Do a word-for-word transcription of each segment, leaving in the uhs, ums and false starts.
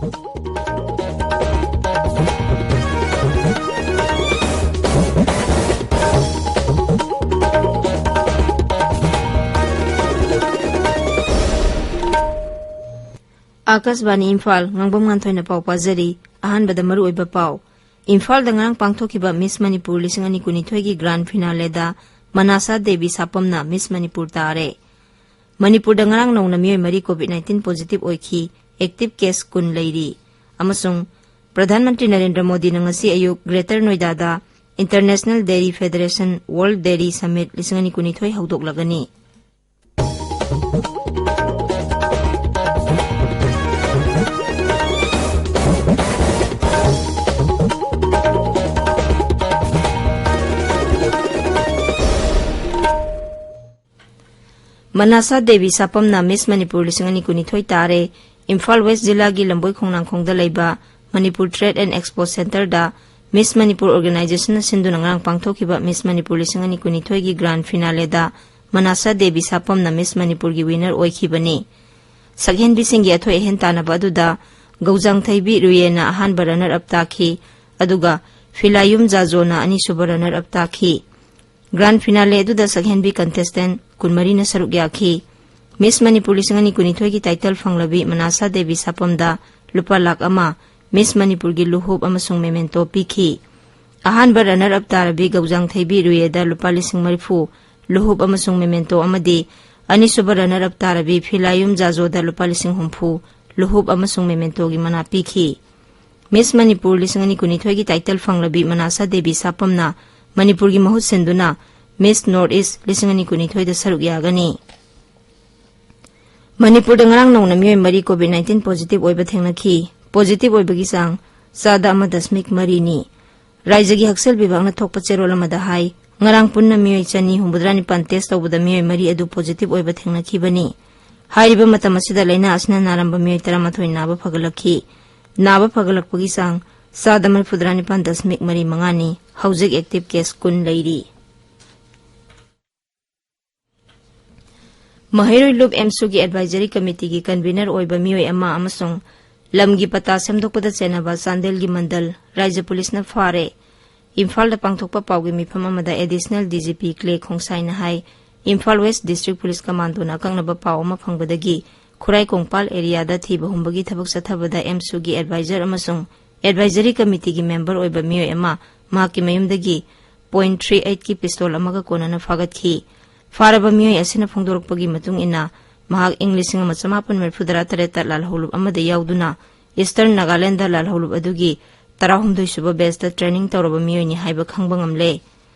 ꯑꯥꯀꯥꯁꯕꯥꯅꯤ ꯏꯝꯐꯥꯜ, ꯉꯥꯡꯕꯝ ꯉꯥꯟꯊꯣꯏꯅ ꯄꯥꯎ ꯄꯥꯖꯔꯤ꯫ ꯑꯍꯥꯟꯕꯗ ꯃꯔꯨꯑꯣꯏꯕ ꯄꯥꯎ꯫ ꯏꯝꯐꯥꯜꯗ ꯉꯔꯥꯡ ꯄꯥꯡꯊꯣꯛꯈꯤꯕ ꯃꯤꯁ ꯃꯅꯤꯄꯨꯔ ꯂꯤꯁꯤꯡ ꯑꯅꯤ ꯀꯨꯟꯅꯤꯊꯣꯏꯒꯤ ꯒ꯭ꯔꯥꯟ ꯐꯤꯅꯥꯂꯦꯗ ꯃꯅꯥꯁꯥ ꯗꯦꯕꯤ ꯁꯥꯄꯝꯅ ꯃꯤꯁ ꯃꯅꯤꯄꯨꯔ ꯇꯥꯔꯦ꯫ ꯃꯅꯤꯄꯨꯔꯗ ꯉꯔꯥꯡ ꯅꯧꯅ ꯃꯤꯑꯣꯏ ꯃꯔꯤ ꯀꯣꯚꯤꯗ ꯅꯥꯏꯟꯇꯤꯟ ꯄꯣꯖꯤꯇꯤꯚ ꯑꯣꯏꯈꯤ꯫ ꯑꯦꯛꯇꯤꯚ ꯀꯦꯁ ꯀꯨꯟ ꯂꯩꯔꯤ꯫ ꯑꯃꯁꯨꯡ ꯄ꯭ꯔꯙꯥꯟ ꯃꯟꯇ꯭ꯔꯤ ꯅꯔꯦꯟꯗ꯭ꯔ ꯃꯣꯗꯤꯅ ꯉꯁꯤ ꯑꯌꯨꯛ ꯒ꯭ꯔꯦꯇꯔ ꯅꯣꯏꯗꯥꯗ international dairy federation world dairy summit ꯂꯤꯁꯤꯡ ꯑꯅꯤ ꯀꯨꯟꯅꯤꯊꯣꯏ ꯍꯧꯗꯣꯛꯂꯒꯅꯤ꯫ ꯃꯅꯥꯁꯥ ꯗꯦꯕꯤ ꯁꯥꯄꯝꯅ ꯃꯤꯁ ꯃꯅꯤꯄꯨꯔ ꯂꯤꯁꯤꯡ ꯑꯅꯤ ꯀꯨꯟꯅꯤꯊꯣꯏ ꯇꯥꯔꯦ꯫ ꯏꯝꯐꯥꯜ ꯋꯦꯁ ꯖꯤꯂꯥꯒꯤ ꯂꯝꯕꯣꯏ ꯈꯣꯡꯅꯥꯡꯈꯣꯡꯗ ꯂꯩꯕ ꯃꯅꯤꯄꯨꯔ ꯇ꯭ꯔꯦꯗ ꯑꯦꯟ ꯑꯦꯛꯁꯄꯣ ꯁꯦꯟꯇꯔꯗ ꯃꯤꯁ ꯃꯅꯤꯄꯨꯔ ꯑꯣꯔꯒꯅꯥꯏꯖꯦꯁꯟꯅ ꯁꯤꯟꯗꯨꯅ ꯉꯔꯥꯡ ꯄꯥꯡꯊꯣꯛꯈꯤꯕ ꯃꯤꯁ ꯃꯅꯤꯄꯨꯔ ꯂꯤꯁꯤꯡ ꯑꯅꯤ ꯀꯨꯟꯅꯤꯊꯣꯏꯒꯤ ꯒ꯭ꯔꯥꯟ ꯐꯤꯅꯥꯂꯦꯗ ꯃꯅꯥꯁꯥ ꯗꯦꯕꯤ ꯁꯥꯄꯝꯅ ꯃꯤꯁ ꯃꯅꯤꯄꯨꯔꯒꯤ ꯋꯤꯅꯔ ꯑꯣꯏꯈꯤꯕꯅꯤ꯫ ꯁꯛꯍꯦꯟꯕꯤꯁꯤꯡꯒꯤ ꯑꯊꯣꯏ ꯑꯍꯦꯟ ꯇꯥꯟꯅꯕ ꯑꯗꯨꯗ ꯒꯧꯖꯥꯡꯊꯩꯕꯤ ꯔꯨꯌꯦꯅ ꯑꯍꯥꯟꯕ ꯔꯟꯅꯔ ꯑꯞ ꯇꯥꯈꯤ, ꯑꯗꯨꯒ ꯐꯤꯂꯥꯌꯨꯝ ꯖꯥꯖꯣꯅ ꯑꯅꯤꯁꯨꯕ ꯔꯟꯅꯔ ꯑꯞ ꯇꯥꯈꯤ꯫ ꯒ꯭ꯔꯥꯟ ꯐꯤꯅꯥꯂꯦ ꯑꯗꯨꯗ ꯁꯛꯍꯦꯟꯕꯤ ꯀꯟꯇꯦꯁꯇꯦꯟ ꯀꯨꯟꯃꯔꯤꯅ ꯁꯔꯨꯛ ꯌꯥꯈꯤ꯫ ꯃꯤꯁ ꯃꯅꯤꯄꯨꯔ ꯂꯤꯁꯤꯡ ꯑꯅꯤ ꯀꯨꯟꯅꯤꯊꯣꯏꯒꯤ ꯇꯥꯏꯇꯜ ꯐꯪꯂꯕꯤ ꯃꯅꯥꯁꯥ ꯗꯦꯕꯤ ꯁꯥꯄꯝꯗ ꯂꯨꯄꯥ ꯂꯥꯈ ꯑꯃ, ꯃꯤꯁ ꯃꯅꯤꯄꯨꯔꯒꯤ ꯂꯨꯍꯨꯞ ꯑꯃꯁꯨꯡ ꯃꯦꯃꯦꯟꯇꯣ ꯄꯤꯈꯤ꯫ ꯑꯍꯥꯟꯕ ꯔꯟꯅꯔ ꯑꯞ ꯇꯥꯔꯕꯤ ꯒꯧꯖꯥꯡꯊꯩꯕꯤ ꯔꯨꯌꯦꯗ ꯂꯨꯄꯥ ꯂꯤꯁꯤꯡ ꯃꯔꯤꯐꯨ, ꯂꯨꯍꯨꯞ ꯑꯃꯁꯨꯡ ꯃꯦꯃꯦꯟꯇꯣ ꯑꯃꯗꯤ ꯑꯅꯤꯁꯨꯕ ꯔꯟꯅꯔ ꯑꯞ ꯇꯥꯔꯕꯤ ꯐꯤꯂꯥꯌꯨꯝ ꯖꯥꯖꯣꯗ ꯂꯨꯄꯥ ꯂꯤꯁꯤꯡ ꯍꯨꯝꯐꯨ, ꯂꯨꯍꯨꯞ ꯑꯃꯁꯨꯡ ꯃꯦꯃꯦꯟꯇꯣꯒꯤ ꯃꯅꯥ ꯄꯤꯈꯤ꯫ ꯃꯤꯁ ꯃꯅꯤꯄꯨꯔ ꯂꯤꯁꯤꯡ ꯑꯅꯤ ꯀꯨꯟꯅꯤꯊꯣꯏꯒꯤ ꯇꯥꯏꯇꯜ ꯐꯪꯂꯕꯤ ꯃꯅꯥꯁꯥ ꯗꯦꯕꯤ ꯁꯥꯄꯝꯅ ꯃꯅꯤꯄꯨꯔꯒꯤ ꯃꯍꯨꯠ ꯁꯤꯟꯗꯨꯅ ꯃꯤꯁ ꯅꯣꯔꯠ ꯏꯁ ꯂꯤꯁꯤꯡ ꯑꯅꯤ ꯀꯨꯟꯅꯤꯊꯣꯏꯗ ꯁꯔꯨꯛ ꯌꯥꯒꯅꯤ꯫ ꯃꯅꯤꯄꯨꯔꯗ ꯉꯔꯥꯡ ꯅꯧꯅ ꯃꯤꯑꯣꯏ ꯃꯔꯤ ꯀꯣꯚꯤꯗ ꯅꯥꯏꯟꯇꯤꯟ ꯄꯣꯖꯤꯇꯤꯚ ꯑꯣꯏꯕ ꯊꯦꯡꯅꯈꯤ꯫ ꯄꯣꯖꯤꯇꯤꯚ ꯑꯣꯏꯕꯒꯤ ꯆꯥꯡ ꯆꯥꯗ ꯑꯃ ꯗꯁꯃꯤꯛ ꯃꯔꯤꯅꯤ꯫ ꯔꯥꯏꯖꯒꯤ ꯍꯛꯁꯦꯜ ꯕꯤꯚꯥꯒꯅ ꯊꯣꯛꯄ ꯆꯦꯔꯣꯜ ꯑꯃꯗ ꯍꯥꯏ, ꯉꯔꯥꯡ ꯄꯨꯟꯅ ꯃꯤꯑꯣꯏ ꯆꯅꯤ ꯍꯨꯝꯐꯨꯇꯔꯥ ꯅꯤꯄꯥꯟ ꯇꯦꯁ ꯇꯧꯕꯗ ꯃꯤꯑꯣꯏ ꯃꯔꯤ ꯑꯗꯨ ꯄꯣꯖꯤꯇꯤꯚ ꯑꯣꯏꯕ ꯊꯦꯡꯅꯈꯤꯕꯅꯤ꯫ ꯍꯥꯏꯔꯤꯕ ꯃꯇꯝ ꯑꯁꯤꯗ ꯂꯥꯏꯅꯥ ꯑꯁꯤꯅ ꯅꯥꯔꯝꯕ ꯃꯤꯑꯣꯏ ꯇꯔꯥꯃꯥꯊꯣꯏ ꯅꯥꯕ ꯐꯒꯠꯂꯛꯈꯤ꯫ ꯅꯥꯕ ꯐꯒꯠꯂꯛꯄꯒꯤ ꯆꯥꯡ ꯆꯥꯗ ꯃꯔꯤꯐꯨꯇꯔꯥ ꯅꯤꯄꯥꯟ ꯗꯁꯃꯤꯛ ꯃꯔꯤ ꯃꯉꯥꯅꯤ꯫ ꯍꯧꯖꯤꯛ ꯑꯦꯛꯇꯤꯚ ꯀꯦꯁ ꯀꯨꯟ ꯂꯩꯔꯤ꯫ ꯃꯍꯩꯔꯣꯏ ꯂꯨꯞ ꯑꯦꯝꯁꯨꯒꯤ ꯑꯦꯗꯚꯥꯏꯖꯔꯤ ꯀꯃꯤꯇꯤꯒꯤ ꯀꯟꯚꯤꯅꯔ ꯑꯣꯏꯕ ꯃꯤꯑꯣꯏ ꯑꯃ ꯑꯃꯁꯨꯡ ꯂꯝꯒꯤ ꯄꯇꯥ ꯁꯦꯝꯗꯣꯛꯄꯗ ꯆꯦꯟꯅꯕ ꯆꯥꯟꯗꯦꯜꯒꯤ ꯃꯟꯗꯜ ꯔꯥꯏꯖ꯭ꯌ ꯄꯨꯂꯤꯁꯅ ꯐꯥꯔꯦ꯫ ꯏꯝꯐꯥꯜꯗ ꯄꯥꯡꯊꯣꯛꯄ ꯄꯥꯎꯒꯤ ꯃꯤꯐꯝ ꯑꯃꯗ additional D G P clay ꯈꯣꯡꯁꯥꯏꯅ ꯍꯥꯏ, ꯏꯝꯐꯥꯜ ꯋꯦꯁ꯭ꯠ ꯗꯤꯁꯇ꯭ꯔꯤꯛ ꯄꯨꯂꯤꯁ ꯀꯃꯥꯟꯗꯣꯅ ꯑꯀꯛꯅꯕ ꯄꯥꯎ ꯑꯃ ꯐꯪꯕꯗꯒꯤ ꯈꯨꯔꯥꯏ ꯀꯣꯡꯄꯥꯜ ꯑꯦꯔꯤꯌꯥꯗ ꯊꯤꯕ ꯍꯨꯝꯕꯒꯤ ꯊꯕꯛ ꯆꯠꯊꯕꯗ ꯑꯦꯝꯁꯨꯒꯤ ꯑꯦꯗꯚꯥꯏꯖꯔ ꯑꯃꯁꯨꯡ ꯑꯦꯗꯚꯥꯏꯖꯔꯤ ꯀꯃꯤꯇꯤꯒꯤ ꯃꯦꯝꯕꯔ ꯑꯣꯏꯕ ꯃꯤꯑꯣꯏ ꯑꯃ ꯃꯍꯥꯛꯀꯤ ꯃꯌꯨꯝꯗꯒꯤ ꯄꯣꯏꯟꯠ ꯊ꯭ꯔꯤ ꯑꯩꯠꯀꯤ ꯄꯤꯁꯇꯣꯜ ꯑꯃꯒ ꯀꯣꯟꯅꯅ ꯐꯥꯒꯠꯈꯤ꯫ ꯐꯥꯔꯕ ꯃꯤꯑꯣꯏ ꯑꯁꯤꯅ ꯐꯣꯡꯗꯣꯔꯛꯄꯒꯤ ꯃꯇꯨꯡ ꯏꯟꯅ, ꯃꯍꯥꯛ ꯏꯪ ꯂꯤꯁꯤꯡ ꯑꯃ ꯆꯃꯥꯄꯟ ꯃꯔꯤꯐꯨ ꯇꯔꯥ ꯇꯔꯦꯠꯇ ꯂꯥꯜꯍꯧꯂꯨꯞ ꯑꯃꯗ ꯌꯥꯎꯗꯨꯅ ꯏꯁꯇꯔꯟ ꯅꯥꯒꯥꯂꯦꯟꯗ ꯂꯥꯜꯍꯧꯂꯨꯞ ꯑꯗꯨꯒꯤ ꯇꯔꯥꯍꯨꯝꯗꯣꯏ ꯁꯨꯕ ꯕꯦꯆꯇ ꯇ꯭ꯔꯦꯅꯤꯡ ꯇꯧꯔꯕ ꯃꯤꯑꯣꯏꯅꯤ ꯍꯥꯏꯕ ꯈꯪꯕ ꯉꯝꯂꯦ꯫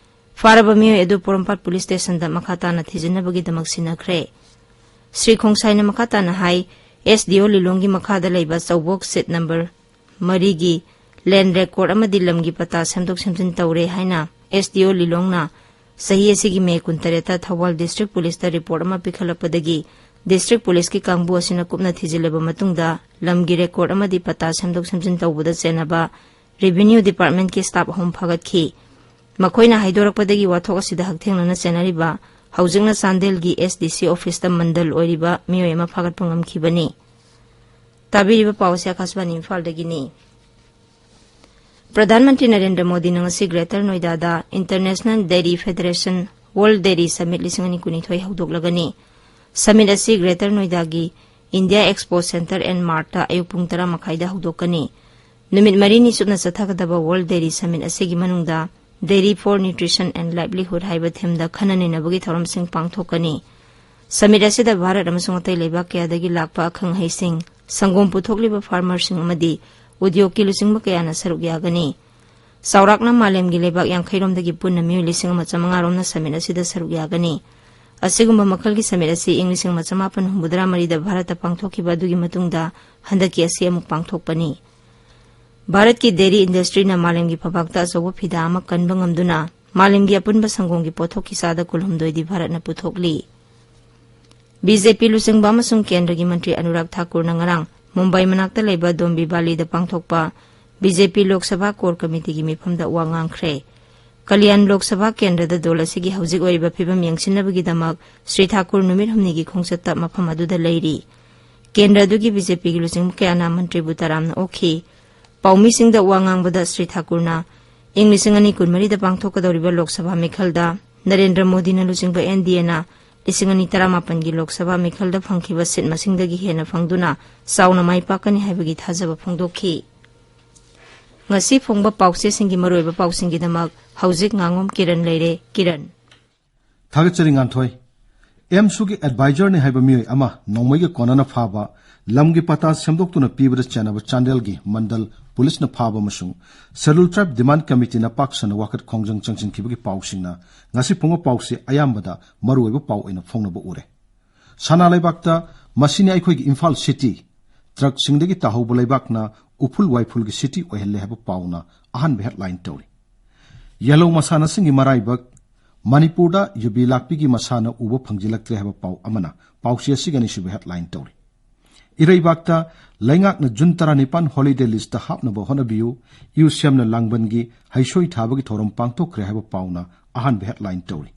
ꯐꯥꯔꯕ ꯃꯤꯑꯣꯏ ꯑꯗꯨ ꯄꯣꯔꯣꯝꯄꯥꯠ ꯄꯨꯂꯤꯁ ꯁ꯭ꯇꯦꯁꯟꯗ ꯃꯈꯥ ꯇꯥꯅ ꯊꯤꯖꯤꯟꯅꯕꯒꯤꯗꯃꯛ ꯁꯤꯟꯅꯈ꯭ꯔꯦ꯫ ꯁ꯭ꯔꯤ ꯈꯣꯡꯁꯥꯏꯅ ꯃꯈꯥ ꯇꯥꯅ ꯍꯥꯏ, ꯑꯦꯁ ꯗꯤ ꯑꯣ ꯂꯤꯂꯣꯡꯒꯤ ꯃꯈꯥꯗ ꯂꯩꯕ ꯆꯧꯕꯣꯛ ꯁꯤꯠ ꯅꯝꯕꯔ ꯃꯔꯤꯒꯤ ꯂꯦꯟ ꯔꯦꯀꯣꯔꯗ ꯑꯃꯗꯤ ꯂꯝꯒꯤ ꯄꯇꯥ ꯁꯦꯝꯗꯣꯛ ꯁꯦꯝꯖꯤꯟ ꯇꯧꯔꯦ ꯍꯥꯏꯅ ꯑꯦꯁ ꯗꯤ ꯑꯣ ꯂꯤꯂꯣꯡꯅ ꯆꯍꯤ ꯑꯁꯤꯒꯤ ꯃꯦ ꯀꯨꯟꯇꯔꯦꯠꯇ ꯊꯧꯕꯥꯜ ꯗꯤꯁꯇ꯭ꯔꯤꯛ ꯄꯨꯂꯤꯁꯇ ꯔꯤꯄꯣꯔꯠ ꯑꯃ ꯄꯤꯈꯠꯂꯛꯄꯗꯒꯤ ꯗꯤꯁꯇ꯭ꯔꯤꯛ ꯄꯨꯂꯤꯁꯀꯤ ꯀꯥꯡꯕꯨ ꯑꯁꯤꯅ ꯀꯨꯞꯅ ꯊꯤꯖꯤꯜꯂꯕ ꯃꯇꯨꯡꯗ ꯂꯝꯒꯤ ꯔꯦꯀꯣꯔꯗ ꯑꯃꯗꯤ ꯄꯇꯥ ꯁꯦꯝꯗꯣꯛ ꯁꯦꯝꯖꯤꯟ ꯇꯧꯕꯗ ꯆꯦꯟꯅꯕ ꯔꯦꯚꯤꯅ꯭ꯌꯨ ꯗꯤꯄꯥꯔꯠꯃꯦꯟꯠꯀꯤ ꯁ꯭ꯇꯥꯐ ꯑꯍꯨꯝ ꯐꯥꯒꯠꯈꯤ꯫ ꯃꯈꯣꯏꯅ ꯍꯥꯏꯗꯣꯔꯛꯄꯗꯒꯤ ꯋꯥꯊꯣꯛ ꯑꯁꯤꯗ ꯍꯛꯊꯦꯡꯅꯅ ꯆꯦꯟꯅꯔꯤꯕ ꯍꯧꯖꯤꯛꯅ ꯆꯥꯟꯗꯦꯜꯒꯤ ꯑꯦꯁ ꯗꯤ ꯁꯤ ꯑꯣꯐꯤꯁꯇ ꯃꯟꯗꯜ ꯑꯣꯏꯔꯤꯕ ꯃꯤꯑꯣꯏ ꯑꯃ ꯐꯥꯒꯠꯄ ꯉꯝꯈꯤꯕꯅꯤ꯫ ꯇꯥꯕꯤꯔꯤꯕ ꯄꯥꯎ ꯑꯁꯤ ꯑꯥꯀꯥꯁꯕꯥꯅꯤ ꯏꯝꯐꯥꯜꯗꯒꯤꯅꯤ꯫ ꯄ꯭ꯔꯙꯥꯟ ꯃꯟꯇ꯭ꯔꯤ ꯅꯔꯦꯟꯗ꯭ꯔ ꯃꯣꯗꯤꯅ ꯉꯁꯤ ꯒ꯭ꯔꯦꯇꯔ ꯅꯣꯏꯗꯥꯗ international dairy federation world dairy summit ꯂꯤꯁꯤꯡ ꯑꯅꯤ ꯀꯨꯟꯅꯤꯊꯣꯏ ꯍꯧꯗꯣꯛꯂꯒꯅꯤ꯫ ꯁꯃꯤꯠ ꯑꯁꯤ ꯒ꯭ꯔꯦꯇꯔ ꯅꯣꯏꯗꯥꯒꯤ ꯏꯟꯗꯤꯌꯥ ꯑꯦꯛꯁꯄꯣ ꯁꯦꯟꯇꯔ ꯑꯦꯟ ꯃꯥꯔꯠꯇ ꯑꯌꯨꯛ ꯄꯨꯡ ꯇꯔꯥ ꯃꯈꯥꯏꯗ ꯍꯧꯗꯣꯛꯀꯅꯤ꯫ ꯅꯨꯃꯤꯠ ꯃꯔꯤꯅꯤ ꯆꯨꯞꯅ ꯆꯠꯊꯒꯗꯕ ꯋꯥꯔꯜ ꯗꯦꯔꯤ ꯁꯃꯤꯠ ꯑꯁꯤꯒꯤ ꯃꯅꯨꯡꯗ ꯗꯦꯔꯤ ꯐꯣꯔ ꯅ꯭ꯌꯨꯇ꯭ꯔꯤꯁꯟ ꯑꯦꯟ ꯂꯥꯏꯚꯂꯤꯍꯨꯗ ꯍꯥꯏꯕ ꯊꯤꯝꯗ ꯈꯟꯅ ꯅꯩꯅꯕꯒꯤ ꯊꯧꯔꯝꯁꯤꯡ ꯄꯥꯡꯊꯣꯛꯀꯅꯤ꯫ ꯁꯃꯤꯠ ꯑꯁꯤꯗ ꯚꯥꯔꯠ ꯑꯃꯁꯨꯡ ꯑꯇꯩ ꯂꯩꯕꯥꯛ ꯀꯌꯥꯗꯒꯤ ꯂꯥꯛꯄ ꯑꯈꯪ ꯑꯍꯩꯁꯤꯡ, ꯁꯪꯒꯣꯝ ꯄꯨꯊꯣꯛꯂꯤꯕ ꯐꯥꯔꯃꯔꯁꯤꯡ ꯑꯃꯗꯤ ꯎꯗ꯭ꯌꯣꯒꯀꯤ ꯂꯨꯆꯤꯡꯕ ꯀꯌꯥꯅ ꯁꯔꯨꯛ ꯌꯥꯒꯅꯤ꯫ ꯆꯥꯎꯔꯥꯛꯅ ꯃꯥꯂꯦꯝꯒꯤ ꯂꯩꯕꯥꯛ ꯌꯥꯡꯈꯩ ꯔꯣꯝꯗꯒꯤ ꯄꯨꯟꯅ ꯃꯤꯑꯣꯏ ꯂꯤꯁꯤꯡ ꯑꯃ ꯆꯥꯃꯉꯥ ꯔꯣꯝꯅ ꯁꯃꯤꯠ ꯑꯁꯤꯗ ꯁꯔꯨꯛ ꯌꯥꯒꯅꯤ꯫ ꯑꯁꯤꯒꯨꯝꯕ ꯃꯈꯜꯒꯤ ꯁꯃꯤꯠ ꯑꯁꯤ ꯏꯪ ꯂꯤꯁꯤꯡ ꯑꯃ ꯆꯃꯥꯄꯟ ꯍꯨꯝꯐꯨꯇꯔꯥ ꯃꯔꯤꯗ ꯚꯥꯔꯠꯇ ꯄꯥꯡꯊꯣꯛꯈꯤꯕ ꯑꯗꯨꯒꯤ ꯃꯇꯨꯡꯗ ꯍꯟꯗꯛꯀꯤ ꯑꯁꯤ ꯑꯃꯨꯛ ꯄꯥꯡꯊꯣꯛꯄꯅꯤ꯫ ꯚꯥꯔꯠꯀꯤ ꯗꯦꯔꯤ ꯏꯟꯗꯁꯇ꯭ꯔꯤꯅ ꯃꯥꯂꯦꯝꯒꯤ ꯐꯝꯄꯥꯛꯇ ꯑꯆꯧꯕ ꯐꯤꯗꯥ ꯑꯃ ꯀꯟꯕ ꯉꯝꯗꯨꯅ ꯃꯥꯂꯦꯝꯒꯤ ꯑꯄꯨꯟꯕ ꯁꯪꯒꯣꯝꯒꯤ ꯄꯣꯠꯊꯣꯛꯀꯤ ꯆꯥꯗ ꯀꯨꯟꯍꯨꯝꯗꯣꯏꯗꯤ ꯚꯥꯔꯠꯅ ꯄꯨꯊꯣꯛꯂꯤ꯫ ꯕꯤ ꯖꯦ ꯄꯤ ꯂꯨꯆꯤꯡꯕ ꯑꯃꯁꯨꯡ ꯀꯦꯟꯗ꯭ꯔꯒꯤ ꯃꯟꯇ꯭ꯔꯤ ꯑꯅꯨꯔꯥꯒ ꯊꯥꯀꯨꯔꯅ ꯉꯔꯥꯡ ꯃꯨꯝꯕꯥꯏ ꯃꯅꯥꯛꯇ ꯂꯩꯕ ꯗꯣꯝꯕꯤꯕꯥꯂꯤꯗ ꯄꯥꯡꯊꯣꯛꯄ ꯕꯤ ꯖꯦ ꯄꯤ ꯂꯣꯛ ꯁꯚꯥ ꯀꯣꯔ ꯀꯃꯤꯇꯤꯒꯤ ꯃꯤꯐꯝꯗ ꯋꯥ ꯉꯥꯡꯈ꯭ꯔꯦ꯫ ꯀꯂꯤꯌꯥꯟ ꯂꯣꯛ ꯁꯚꯥ ꯀꯦꯟꯗ꯭ꯔꯗ ꯗꯣꯜ ꯑꯁꯤꯒꯤ ꯍꯧꯖꯤꯛ ꯑꯣꯏꯔꯤꯕ ꯐꯤꯕꯝ ꯌꯦꯡꯁꯤꯟꯅꯕꯒꯤꯗꯃꯛ ꯁ꯭ꯔꯤ ꯊꯥꯀꯨꯔ ꯅꯨꯃꯤꯠ ꯍꯨꯝꯅꯤꯒꯤ ꯈꯣꯡꯆꯠꯇ ꯃꯐꯝ ꯑꯗꯨꯗ ꯂꯩꯔꯤ꯫ ꯀꯦꯟꯗ꯭ꯔ ꯑꯗꯨꯒꯤ ꯕꯤ ꯖꯦ ꯄꯤꯒꯤ ꯂꯨꯆꯤꯡꯕ ꯀꯌꯥꯅ ꯃꯟꯇ꯭ꯔꯤꯕꯨ ꯇꯔꯥꯝꯅ ꯑꯣꯛꯈꯤ꯫ ꯄꯥꯎꯃꯤꯁꯤꯡꯗ ꯋꯥ ꯉꯥꯡꯕꯗ ꯁ꯭ꯔꯤ ꯊꯥꯀꯨꯔꯅ ꯏꯪ ꯂꯤꯁꯤꯡ ꯑꯅꯤ ꯀꯨꯟꯃꯔꯤꯗ ꯄꯥꯡꯊꯣꯛꯀꯗꯧꯔꯤꯕ ꯂꯣꯛ ꯁꯚꯥ ꯃꯤꯈꯜꯗ ꯅꯔꯦꯟꯗ꯭ꯔ ꯃꯣꯗꯤꯅ ꯂꯨꯆꯤꯡꯕ ꯑꯦꯟ ꯗꯤ ꯑꯦꯅ ꯂꯤꯁꯤꯡ ꯑꯅꯤ ꯇꯔꯥꯃꯥꯄꯟꯒꯤ ꯂꯣꯛ ꯁꯚꯥ ꯃꯤꯈꯜꯗ ꯐꯪꯈꯤꯕ ꯁꯤꯠ ꯃꯁꯤꯡꯗꯒꯤ ꯍꯦꯟꯅ ꯐꯪꯗꯨꯅ ꯆꯥꯎꯅ ꯃꯥꯏ ꯄꯥꯛꯀꯅꯤ ꯍꯥꯏꯕꯒꯤ ꯊꯥꯖꯕ ꯐꯣꯡꯗꯣꯛꯈꯤ꯫ ꯉꯁꯤ ꯐꯣꯡꯕ ꯄꯥꯎꯆꯦꯁꯤꯡꯒꯤ ꯃꯔꯨꯑꯣꯏꯕ ꯄꯥꯎꯁꯤꯡꯒꯤꯗꯃꯛ ꯍꯧꯖꯤꯛ ꯉꯥꯉꯣꯝ ꯀꯤꯔꯟ ꯂꯩꯔꯦ꯫ ꯀꯤꯔꯟ꯫ ꯊꯥꯒꯠꯆꯔꯤ, ꯉꯥꯟꯊꯣꯏ꯫ ꯑꯦꯝꯁꯨꯒꯤ ꯑꯦꯗꯚꯥꯏꯖꯔꯅꯤ ꯍꯥꯏꯕ ꯃꯤꯑꯣꯏ ꯑꯃ ꯅꯣꯡꯃꯩꯒ ꯀꯣꯟꯅꯅ ꯐꯥꯕ, ꯂꯝꯒꯤ ꯄꯇꯥ ꯁꯦꯝꯗꯣꯛꯇꯨꯅ ꯄꯤꯕꯗ ꯆꯦꯟꯅꯕ ꯆꯥꯟꯗꯦꯜꯒꯤ ꯃꯟꯗꯜ ꯄꯨꯂꯤꯁꯅ ꯐꯥꯕ ꯑꯃꯁꯨꯡ ꯁꯦꯗ꯭ꯌꯨꯜ ꯇ꯭ꯔꯥꯏꯕ ꯗꯤꯃꯥꯟꯗ ꯀꯃꯤꯇꯤꯅ ꯄꯥꯛ ꯁꯟꯅ ꯋꯥꯀꯠ ꯈꯣꯡꯖꯪ ꯆꯪꯁꯤꯟꯈꯤꯕꯒꯤ ꯄꯥꯎꯁꯤꯡꯅ ꯉꯁꯤ ꯐꯣꯡꯕ ꯄꯥꯎꯁꯦ ꯑꯌꯥꯝꯕꯗ ꯃꯔꯨꯑꯣꯏꯕ ꯄꯥꯎ ꯑꯣꯏꯅ ꯐꯣꯡꯅꯕ ꯎꯔꯦ꯫ ꯁꯅꯥ ꯂꯩꯕꯥꯛꯇ ꯃꯁꯤꯅꯤ ꯑꯩꯈꯣꯏꯒꯤ ꯏꯝꯐꯥꯜ ꯁꯤꯇꯤ, ꯇ꯭ꯔꯛꯁꯤꯡꯗꯒꯤ ꯇꯥꯍꯧꯕ ꯂꯩꯕꯥꯛꯅ ꯎꯐꯨꯜ ꯋꯥꯏꯐꯨꯜꯒꯤ ꯁꯤꯇꯤ ꯑꯣꯏꯍꯜꯂꯦ ꯍꯥꯏꯕ ꯄꯥꯎꯅ ꯑꯍꯥꯟꯕ ꯍꯦꯗꯂꯥꯏꯟ ꯇꯧꯔꯤ꯫ ꯌꯦꯜꯍꯧ ꯃꯁꯥꯟꯅꯁꯤꯡꯒꯤ ꯃꯔꯥꯏꯕꯛ, ꯃꯅꯤꯄꯨꯔꯗ ꯌꯨꯕꯤ ꯂꯥꯛꯄꯤꯒꯤ ꯃꯁꯥꯟꯅ ꯎꯕ ꯐꯪꯖꯤꯜꯂꯛꯇ꯭ꯔꯦ ꯍꯥꯏꯕ ꯄꯥꯎ ꯑꯃꯅ ꯄꯥꯎꯆꯦ ꯑꯁꯤꯒꯤ ꯑꯅꯤꯁꯨꯕ ꯍꯦꯗꯂꯥꯏꯟ ꯇꯧꯔꯤ꯫ ꯏꯔꯩꯕꯥꯛꯇ ꯂꯩꯉꯥꯛꯅ ꯖꯨꯟ ꯇꯔꯥꯅꯤꯄꯥꯟ ꯍꯣꯂꯤꯗꯦ ꯂꯤꯁꯇ ꯍꯥꯞꯅꯕ ꯍꯣꯠꯅꯕꯤꯌꯨ, ꯏꯌꯨ ꯁꯤ ꯑꯦꯝꯅ ꯂꯥꯡꯕꯟꯒꯤ ꯍꯩꯁꯣꯏ ꯊꯥꯕꯒꯤ ꯊꯧꯔꯝ ꯄꯥꯡꯊꯣꯛꯈ꯭ꯔꯦ ꯍꯥꯏꯕ ꯄꯥꯎꯅ ꯑꯍꯥꯟꯕ ꯍꯦꯗꯂꯥꯏꯟ ꯇꯧꯔꯤ꯫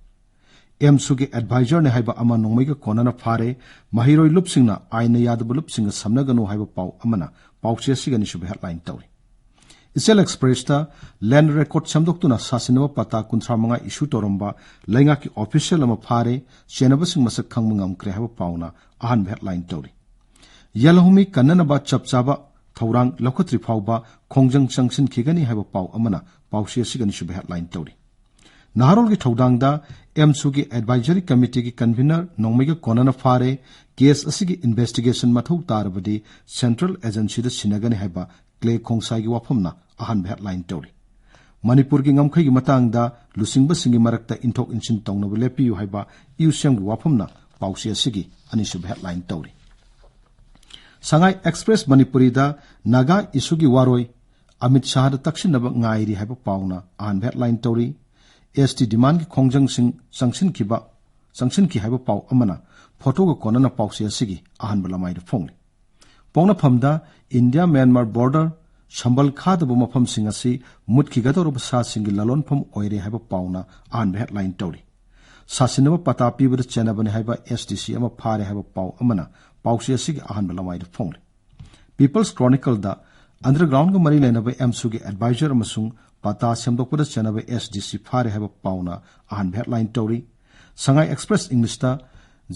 ꯑꯦꯝꯁꯨꯒꯤ ꯑꯦꯗꯚꯥꯏꯖꯔꯅꯤ ꯍꯥꯏꯕ ꯑꯃ ꯅꯣꯡꯃꯩꯒ ꯀꯣꯟꯅꯅ ꯐꯥꯔꯦ, ꯃꯍꯩꯔꯣꯏ ꯂꯨꯞꯁꯤꯡꯅ ꯑꯥꯏꯟꯅ ꯌꯥꯗꯕ ꯂꯨꯞꯁꯤꯡꯒ ꯁꯝꯅꯒꯅꯨ ꯍꯥꯏꯕ ꯄꯥꯎ ꯑꯃꯅ ꯄꯥꯎꯆꯦ ꯑꯁꯤꯒꯤ ꯑꯅꯤꯁꯨꯕ ꯍꯦꯗꯂꯥꯏꯟ ꯇꯧꯔꯤ꯫ ꯏꯆꯦꯜ ꯑꯦꯛꯁꯄ꯭ꯔꯦꯁꯇ ꯂꯦꯟ ꯔꯦꯀꯣꯔꯗ ꯁꯦꯝꯗꯣꯛꯇꯨꯅ ꯁꯥꯁꯤꯟꯅꯕ ꯄꯇꯥ ꯀꯨꯟꯊ꯭ꯔꯥ ꯃꯉꯥ ꯏꯁꯨ ꯇꯧꯔꯝꯕ ꯂꯩꯉꯥꯛꯀꯤ ꯑꯣꯐꯤꯁꯤꯌꯦꯜ ꯑꯃ ꯐꯥꯔꯦ, ꯆꯦꯟꯅꯕꯁꯤꯡ ꯃꯁꯛ ꯈꯪꯕ ꯉꯝꯈ꯭ꯔꯦ ꯍꯥꯏꯕ ꯄꯥꯎꯅ ꯑꯍꯥꯟꯕ ꯍꯦꯗꯂꯥꯏꯟ ꯇꯧꯔꯤ꯫ ꯌꯦꯜꯍꯧꯃꯤ ꯀꯟꯅꯅꯕ ꯆꯞ ꯆꯥꯕ ꯊꯧꯔꯥꯡ ꯂꯧꯈꯠꯇ꯭ꯔꯤ ꯐꯥꯎꯕ ꯈꯣꯡꯖꯪ ꯆꯪꯁꯤꯟꯈꯤꯒꯅꯤ ꯍꯥꯏꯕ ꯄꯥꯎ ꯑꯃꯅ ꯄꯥꯎꯆꯦ ꯑꯁꯤꯒꯤ ꯑꯅꯤꯁꯨꯕ ꯍꯦꯗꯂꯥꯏꯟ ꯇꯧꯔꯤ꯫ ꯅꯍꯥꯔꯣꯜꯒꯤ ꯊꯧꯗꯥꯡꯗ ꯑꯦꯝꯁꯨꯒꯤ ꯑꯦꯗꯚꯥꯏꯖꯔꯤ ꯀꯃꯤꯇꯤꯒꯤ ꯀꯟꯚꯤꯅꯔ ꯅꯣꯡꯃꯩꯒ ꯀꯣꯟꯅꯅ ꯐꯥꯔꯦ, ꯀꯦꯁ ꯑꯁꯤꯒꯤ ꯏꯟꯚꯦꯁꯇꯤꯒꯦꯁꯟ ꯃꯊꯧ ꯇꯥꯔꯕꯗꯤ ꯁꯦꯟꯇ꯭ꯔꯦꯜ ꯑꯦꯖꯦꯟꯁꯤꯗ ꯁꯤꯟꯅꯒꯅꯤ ꯍꯥꯏꯕ ꯀ꯭ꯂꯦ ꯈꯣꯡꯁꯥꯏꯒꯤ ꯋꯥꯐꯝꯅ ꯑꯍꯥꯟꯕ ꯍꯦꯗꯂꯥꯏꯟ ꯇꯧꯔꯤ꯫ ꯃꯅꯤꯄꯨꯔꯒꯤ ꯉꯝꯈꯩꯒꯤ ꯃꯇꯥꯡꯗ ꯂꯨꯆꯤꯡꯕꯁꯤꯡꯒꯤ ꯃꯔꯛꯇ ꯏꯟꯊꯣꯛ ꯏꯟꯁꯤꯟ ꯇꯧꯅꯕ ꯂꯦꯞꯄꯤꯌꯨ ꯍꯥꯏꯕ ꯏꯌꯨ ꯁꯤ ꯑꯦꯝꯒꯤ ꯋꯥꯐꯝꯅ ꯄꯥꯎꯆꯦ ꯑꯁꯤꯒꯤ ꯑꯅꯤꯁꯨꯕ ꯍꯦꯗꯂꯥꯏꯟ ꯇꯧꯔꯤ꯫ ꯁꯉꯥꯏ ꯑꯦꯛꯁꯄ꯭ꯔꯦꯁ ꯃꯅꯤꯄꯨꯔꯤꯗ ꯅꯥꯒꯥ ꯏꯁꯨꯒꯤ ꯋꯥꯔꯣꯏ ꯑꯃꯤꯠ ꯁꯥꯍꯗ ꯇꯛꯁꯤꯟꯅꯕ ꯉꯥꯏꯔꯤ ꯍꯥꯏꯕ ꯄꯥꯎꯅ ꯑꯍꯥꯟꯕ ꯍꯦꯗꯂꯥꯏꯟ ꯇꯧꯔꯤ꯫ ꯑꯦꯁ ꯇꯤ ꯗꯤꯃꯥꯟꯒꯤ ꯈꯣꯡꯖꯪꯁꯤꯡ ꯆꯪꯁꯤꯟꯈꯤꯕ, ꯆꯪꯁꯤꯟꯈꯤ ꯍꯥꯏꯕ ꯄꯥꯎ ꯑꯃꯅ ꯐꯣꯇꯣꯒ ꯀꯣꯟꯅꯅ ꯄꯥꯎꯆꯦ ꯑꯁꯤꯒꯤ ꯑꯍꯥꯟꯕ ꯂꯃꯥꯏꯗ ꯐꯣꯡꯂꯤ꯫ ꯄꯣꯛꯅꯐꯝꯗ ꯏꯟꯗꯤꯌꯥ ꯃ꯭ꯌꯥꯟꯃꯥꯔ ꯕꯣꯔꯗꯔ ꯁꯝꯕꯜ ꯈꯥꯗꯕ ꯃꯐꯝꯁꯤꯡ ꯑꯁꯤ ꯃꯨꯠꯈꯤꯒꯗꯧꯔꯕ ꯁꯥꯁꯤꯡꯒꯤ ꯂꯂꯣꯟꯐꯝ ꯑꯣꯏꯔꯦ ꯍꯥꯏꯕ ꯄꯥꯎꯅ ꯑꯍꯥꯟꯕ ꯍꯦꯗꯂꯥꯏꯟ ꯇꯧꯔꯤ꯫ ꯁꯥꯁꯤꯟꯅꯕ ꯄꯇꯥ ꯄꯤꯕꯗ ꯆꯦꯟꯅꯕꯅꯤ ꯍꯥꯏꯕ ꯑꯦꯁ ꯗꯤ ꯁꯤ ꯑꯃ ꯐꯥꯔꯦ ꯍꯥꯏꯕ ꯄꯥꯎ ꯑꯃꯅ ꯄꯥꯎꯆꯦ ꯑꯁꯤꯒꯤ ꯑꯍꯥꯟꯕ ꯂꯃꯥꯏꯗ ꯐꯣꯡꯂꯤ꯫ People's Chronicleꯗ undergroundꯒ ꯃꯔꯤ ꯂꯩꯅꯕ ꯑꯦꯝꯁꯨꯒꯤ advisor ꯑꯃꯁꯨꯡ ꯄꯇꯥ ꯁꯦꯝꯗꯣꯛꯄꯗ ꯆꯦꯟꯅꯕ SDC ꯐꯥꯔꯦ ꯍꯥꯏꯕ ꯄꯥꯎꯅ ꯑꯍꯥꯟꯕ headline ꯇꯧꯔꯤ꯫ Sangai Express Englishꯇ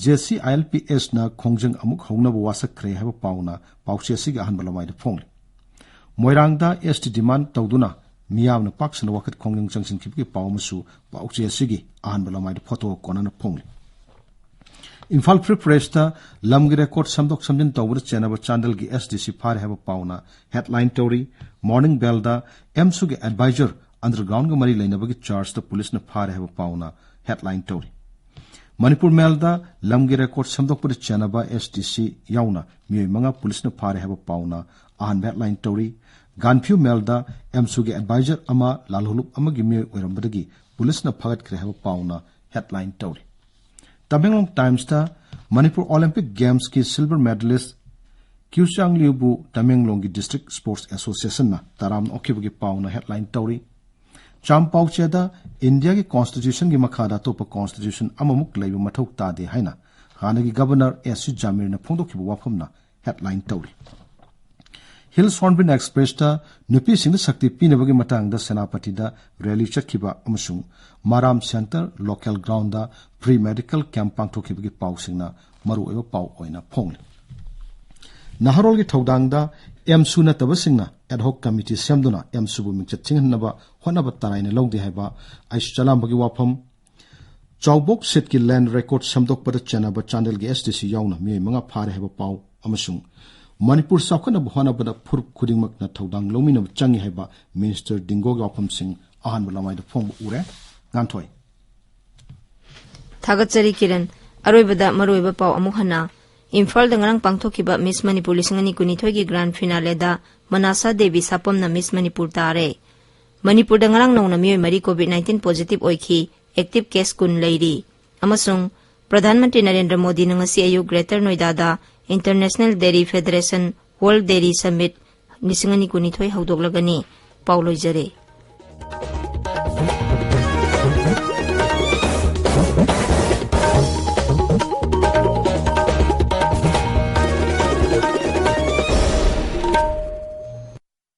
JCILPSꯅ ꯈꯣꯡꯖꯪ ꯑꯃꯨꯛ ꯍꯧꯅꯕ ꯋꯥꯁꯛꯈ꯭ꯔꯦ ꯍꯥꯏꯕ ꯄꯥꯎꯅ ꯄꯥꯎꯆꯦ ꯑꯁꯤꯒꯤ ꯑꯍꯥꯟꯕ ꯂꯃꯥꯏꯗ ꯐꯣꯡꯂꯤ꯫ ꯃꯣꯏꯔꯥꯡꯗ ST demand ꯇꯧꯗꯨꯅ ꯃꯤꯌꯥꯝꯅ ꯄꯥꯛ ꯁꯟꯅ ꯋꯥꯀꯠ ꯈꯣꯡꯖꯪ ꯆꯪꯁꯤꯟꯈꯤꯕꯒꯤ ꯄꯥꯎ ꯑꯃꯁꯨ ꯄꯥꯎꯆꯦ ꯑꯁꯤꯒꯤ ꯑꯍꯥꯟꯕ ꯂꯃꯥꯏꯗ ꯐꯣꯡꯗꯣꯛ ꯀꯣꯟꯅꯅ ꯐꯣꯡꯂꯤ꯫ Imphal Free Pressꯇ ꯂꯝꯒꯤ record ꯁꯦꯝꯗꯣꯛ ꯁꯦꯝꯖꯤꯟ ꯇꯧꯕꯗ ꯆꯦꯟꯅꯕ ꯆꯥꯟꯗꯦꯜꯒꯤ SDC ꯐꯥꯔꯦ ꯍꯥꯏꯕ ꯄꯥꯎꯅ headline ꯇꯧꯔꯤ꯫ Morning Bellꯗ ꯑꯦꯝꯁꯨꯒꯤ advisor undergroundꯒ ꯃꯔꯤ ꯂꯩꯅꯕꯒꯤ chargeꯇ ꯄꯨꯂꯤꯁꯅ ꯐꯥꯔꯦ ꯍꯥꯏꯕ ꯄꯥꯎꯅ headline ꯇꯧꯔꯤ꯫ Manipur Mailꯗ ꯂꯝꯒꯤ record ꯁꯦꯝꯗꯣꯛꯄꯗ ꯆꯦꯟꯅꯕ SDC ꯌꯥꯎꯅ ꯃꯤꯑꯣꯏ ꯃꯉꯥ ꯄꯨꯂꯤꯁꯅ ꯐꯥꯔꯦ ꯍꯥꯏꯕ ꯄꯥꯎꯅ ꯑꯍꯥꯟꯕ headline ꯇꯧꯔꯤ꯫ Gaanphiu Mailꯗ ꯑꯦꯝꯁꯨꯒꯤ advisor ꯑꯃ ꯂꯥꯜꯍꯧꯂꯨꯞ ꯑꯃꯒꯤ ꯃꯤꯑꯣꯏ ꯑꯣꯏꯔꯝꯕꯗꯒꯤ ꯄꯨꯂꯤꯁꯅ ꯐꯥꯒꯠꯈ꯭ꯔꯦ ꯍꯥꯏꯕ ꯄꯥꯎꯅ headline ꯇꯧꯔꯤ꯫ Tamenglong Timesꯇ ꯃꯅꯤꯄꯨꯔ Olympic Gamesꯀꯤ silver medalist ꯀ꯭ꯌꯨ ꯆꯥꯡꯂꯤꯎꯕꯨ ꯇꯃꯦꯡꯂꯣꯡꯒꯤ District Sports Associationꯅ ꯇꯔꯥꯝꯅ ꯑꯣꯛꯈꯤꯕꯒꯤ ꯄꯥꯎꯅ headline ꯇꯧꯔꯤ꯫ ꯆꯥꯝ ꯄꯥꯎꯆꯦꯗ ꯏꯟꯗꯤꯌꯥꯒꯤ constitutionꯒꯤ ꯃꯈꯥꯗ ꯑꯇꯣꯞꯄ constitution ꯑꯃꯃꯨꯛ ꯂꯩꯕ ꯃꯊꯧ ꯇꯥꯗꯦ ꯍꯥꯏꯅ ꯍꯥꯟꯅꯒꯤ Governor S C ꯖꯥꯃꯤꯔꯅ ꯐꯣꯡꯗꯣꯛꯈꯤꯕ ꯋꯥꯐꯝꯅ headline ꯇꯧꯔꯤ꯫ Hills Hornbill Expressꯇ ꯅꯨꯄꯤꯁꯤꯡꯗ ꯁꯛꯇꯤ ꯄꯤꯅꯕꯒꯤ ꯃꯇꯥꯡꯗ ꯁꯦꯅꯥꯄꯇꯤꯗ rally ꯆꯠꯈꯤꯕ ꯑꯃꯁꯨꯡ ꯃꯔꯥꯝ Centre local groundꯗ free medical camp ꯄꯥꯡꯊꯣꯛꯈꯤꯕꯒꯤ ꯄꯥꯎꯁꯤꯡꯅ ꯃꯔꯨꯑꯣꯏꯕ ꯄꯥꯎ ꯑꯣꯏꯅ ꯐꯣꯡꯂꯤ꯫ ꯅꯍꯥꯔꯣꯜꯒꯤ ꯊꯧꯗꯥꯡꯗ ꯑꯦꯝꯁꯨ ꯅꯠꯇꯕꯁꯤꯡꯅ ad hoc committee ꯁꯦꯝꯗꯨꯅ ꯑꯦꯝꯁꯨꯕꯨ ꯃꯤꯡꯆꯠ ꯊꯤꯡꯍꯟꯅꯕ ꯍꯣꯠꯅꯕ ꯇꯔꯥꯏꯅ ꯂꯧꯗꯦ ꯍꯥꯏꯕ ꯑꯩꯁ ꯆꯂꯥꯝꯕꯒꯤ ꯋꯥꯐꯝ, ꯆꯥꯎꯕꯣꯛ ꯁꯤꯠꯀꯤ land record ꯁꯦꯝꯗꯣꯛꯄꯗ ꯆꯦꯟꯅꯕ ꯆꯥꯟꯗꯦꯜꯒꯤ SDC ꯌꯥꯎꯅ ꯃꯤꯑꯣꯏ ꯃꯉꯥ ꯐꯥꯔꯦ ꯍꯥꯏꯕ ꯄꯥꯎ ꯑꯃꯁꯨꯡ ꯃꯅꯤꯄꯨꯔ ꯆꯥꯎꯈꯠꯅꯕ ꯍꯣꯠꯅꯕꯗ ꯐꯨꯔꯨꯞ ꯈꯨꯗꯤꯡꯃꯛꯅ ꯊꯧꯗꯥꯡ ꯂꯧꯃꯤꯟꯅꯕ ꯆꯪꯏ ꯍꯥꯏꯕ Minister ꯗꯤꯡꯒꯣꯒꯤ ꯋꯥꯐꯝꯁꯤꯡ ꯑꯍꯥꯟꯕ ꯂꯃꯥꯏꯗ ꯐꯣꯡꯕ ꯎꯔꯦ꯫ ꯉꯥꯟꯊꯣꯏ꯫ ꯊꯥꯒꯠꯆꯔꯤ ꯀꯤꯔꯟ꯫ ꯑꯔꯣꯏꯕꯗ ꯃꯔꯨꯑꯣꯏꯕ ꯄꯥꯎ ꯑꯃꯨꯛ ꯍꯟꯅ꯫ ꯏꯝꯐꯥꯜꯗ ꯉꯔꯥꯡ ꯄꯥꯡꯊꯣꯛꯈꯤꯕ Miss Manipur ꯂꯤꯁꯤꯡ ꯑꯅꯤ ꯀꯨꯟꯅꯤꯊꯣꯏꯒꯤ grand finaleꯗ ꯃꯅꯥꯁꯥ ꯗꯦꯕꯤ ꯁꯥꯄꯝꯅ Miss Manipur ꯇꯥꯔꯦ꯫ ꯃꯅꯤꯄꯨꯔꯗ ꯉꯔꯥꯡ ꯅꯧꯅ ꯃꯤꯑꯣꯏ ꯃꯔꯤ COVID nineteen positive ꯑꯣꯏꯈꯤ, active case ꯀꯨꯟ ꯂꯩꯔꯤ꯫ ꯑꯃꯁꯨꯡ ꯄ꯭ꯔꯙꯥꯟ ꯃꯟꯇ꯭ꯔꯤ ꯅꯔꯦꯟꯗ꯭ꯔ ꯃꯣꯗꯤꯅ ꯉꯁꯤ ꯑꯌꯨꯛ Greater Noidada International Dairy Federation World Dairy Summit ꯂꯤꯁꯤꯡ ꯑꯅꯤ ꯀꯨꯟꯅꯤꯊꯣꯏ ꯍꯧꯗꯣꯛꯂꯒꯅꯤ꯫ ꯄꯥꯎ ꯂꯣꯏꯖꯔꯦ꯫